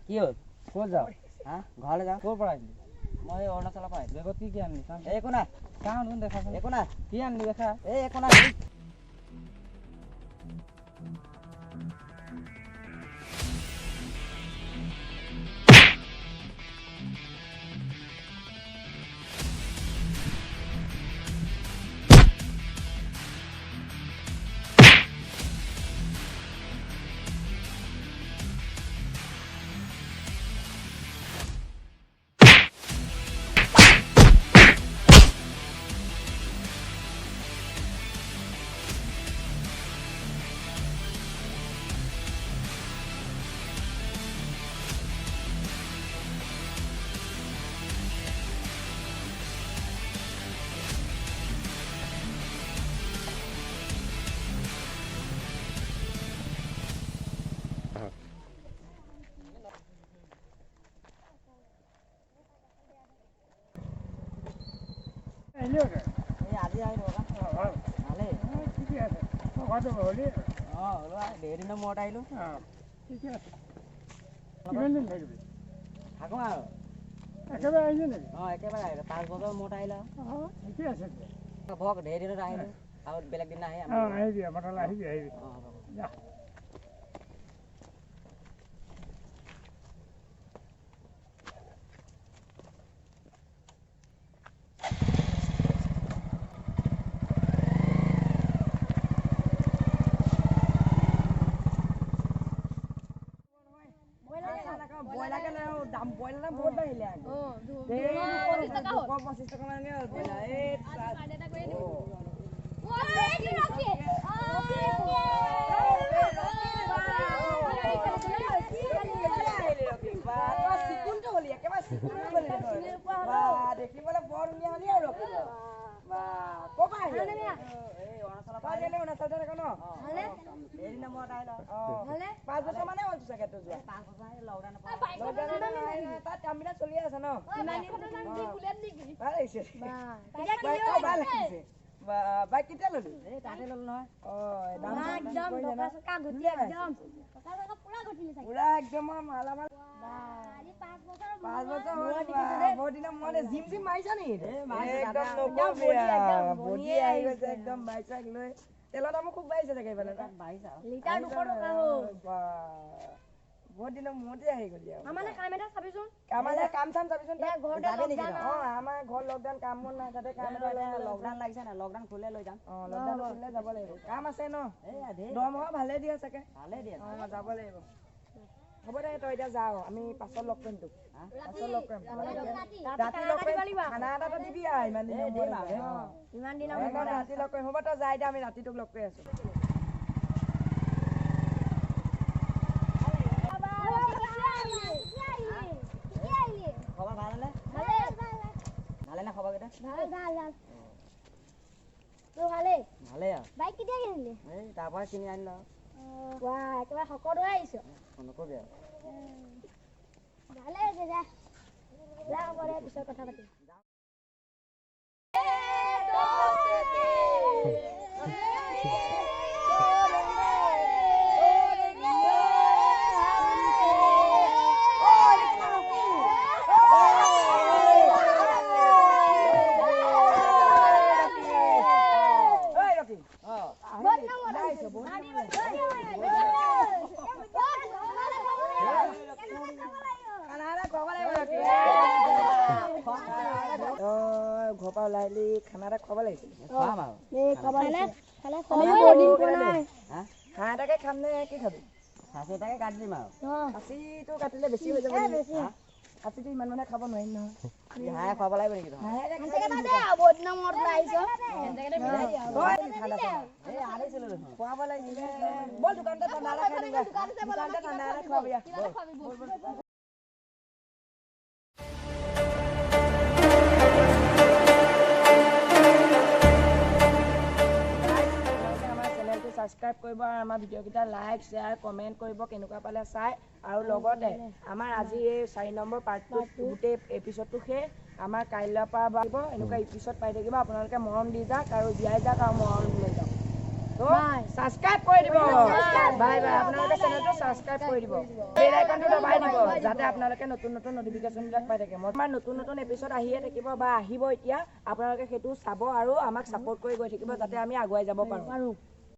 কি হ'ল? ক'ত যাওঁ? হা, ঘৰলৈ যাওঁ। ক'ৰ পৰা আহিলি? মই অৰুণাচলৰ পৰা আহিলোঁ। বেগত কি কি আনিলি? এই একো নাই। চাওঁ দেখোন, দেখাচোন। একো নাই। কি আনিলি দেখা? এই একো নাই। এই আজি আহিলোঁ। ভালেই। অঁ, হ'লো আৰু ধেৰ দিনৰ মূৰত আহিলোঁ। থাকোঁ আৰু। অঁ, একেবাৰে আহিলোঁ, 5 বছৰৰ মূৰত আহিলোঁ। আৰু ধেৰ দিনত আহিলোঁ, আৰু বেলেগ দিনা আহি। অঁ, হ'ব। দাম ব্ৰইলাৰ দাম বহুত বাঢ়িলে, 225 টকা মানকে হ'ল ব্ৰইলাৰ। এই চিকুণটো হলি, একেবাৰে চিকুণটো হলি, দেখিবলৈ বৰ ধুনীয়া হলি। আৰু ক'ৰ পৰা আহিলি? অৰুণাচলতে থাক ন? 5 বছৰ মানে হ'ল চাগে তোৰ যোৱা। তাত কামবিলাক চলি আছে ন? ভাল লাগিছে, ভাল লাগিছে। বাইক কেতিয়া ললি? তাতে ললো নহয়। পুৰা একদম মালামাল। 5 বছৰ হ'ল, বহুত দিনৰ মূৰত। জিম চিম মাৰিছা নেকি? একদম বডি আহি গৈছে একদম। বাইক চাইক লৈ তেলৰ দামো খুব বাঢ়িছে চাগে এইফালে। লিটাৰ 200 টকা হ'ল। বহুত দিনৰ মূৰতে আহি গ'লি আৰু। আমালে কাম এটা চাবিচোন। আমালে কাম চাম চাবিচোন। অঁ, আমাৰ ঘৰত লকডাউন, কাম বন নাই। তাতে কাম এটা। লকডাউন লাগিছে নাই? লকডাউন খুলিলে লৈ যাম। অঁ, লকডাউন খুলিলে যাব লাগিব। কাম আছে ন? দৰমহা ভালে দিয়ে চাগে? ভালে দিয়ে। অঁ, যাব লাগিব। হ'ব দে, তই এতিয়া যাওঁ, আমি পাছত লগ কৰিম তোক। পাছত লগ কৰিম, ৰাতি লগ কৰিম। খানা এটা দিবি আৰু ইমান দিনৰ। ইমান দিনৰ ৰাতি লগ কৰিম। হ'ব, তই যা এতিয়া, আমি ৰাতি তোক লগ কৰি আছো। খবৰ ভালনে? ভালে নে খবৰকেইটা? ভালেই। ভালেই আৰু। বাইক কেতিয়া কিনিলি? এই তাৰ পৰাই কিনি আনিলো। একেবাৰে শকত হৈ আহিছ। নকবি আৰু। ভালে হৈছে, যা যা। হ'ব দে, পিছত কথা পাতিম। ঘৰৰ পৰা ওলাই আহিলি, খানা এটা খুৱাব লাগিছিল। হাঁহ এটাকে খাম নে কি খাবি? খাচী এটাকে কাটি দিম আৰু। খাচীটো কাটিলে বেছি হৈ যাব। খাচীটো ইমান মানে খাব নোৱাৰিম নহয়। হাঁহে খুৱাব লাগিব নেকি? খুৱাব লাগিছিলে। বল, দোকানতে ঠাণ্ডা এটা খাই দিম। দোকানতে ঠাণ্ডা এটা খুৱাবি। ছাবস্ক্ৰাইব কৰিব আৰু আমাৰ ভিডিঅ'কেইটা লাইক, শ্বেয়াৰ, কমেণ্ট কৰিব কেনেকুৱা পালে চাই। আৰু লগতে আমাৰ আজি এই 4 নম্বৰ পাৰ্টটো, গোটেই এপিছডটো শেষ। আমাৰ কাইলৈৰ পৰা পাৰিব এনেকুৱা এপিছড পাই থাকিব। আপোনালোকে মৰম দি যাওক আৰু জীয়াই যাওক আৰু মৰম লৈ যাওক। তো ছাবস্ক্ৰাইব কৰি দিব। Bye bye. আপোনালোকে চেনেলটো ছাবস্ক্ৰাইব কৰি দিব, বেল আইকনটো দবাই দিব, যাতে আপোনালোকে নতুন নতুন নটিফিকেশ্যনবিলাক পাই থাকে। মই আমাৰ নতুন নতুন এপিছড আহিয়ে থাকিব বা আহিব এতিয়া, আপোনালোকে সেইটো চাব আৰু আমাক ছাপোৰ্ট কৰি গৈ থাকিব, যাতে আমি আগুৱাই যাব পাৰোঁ।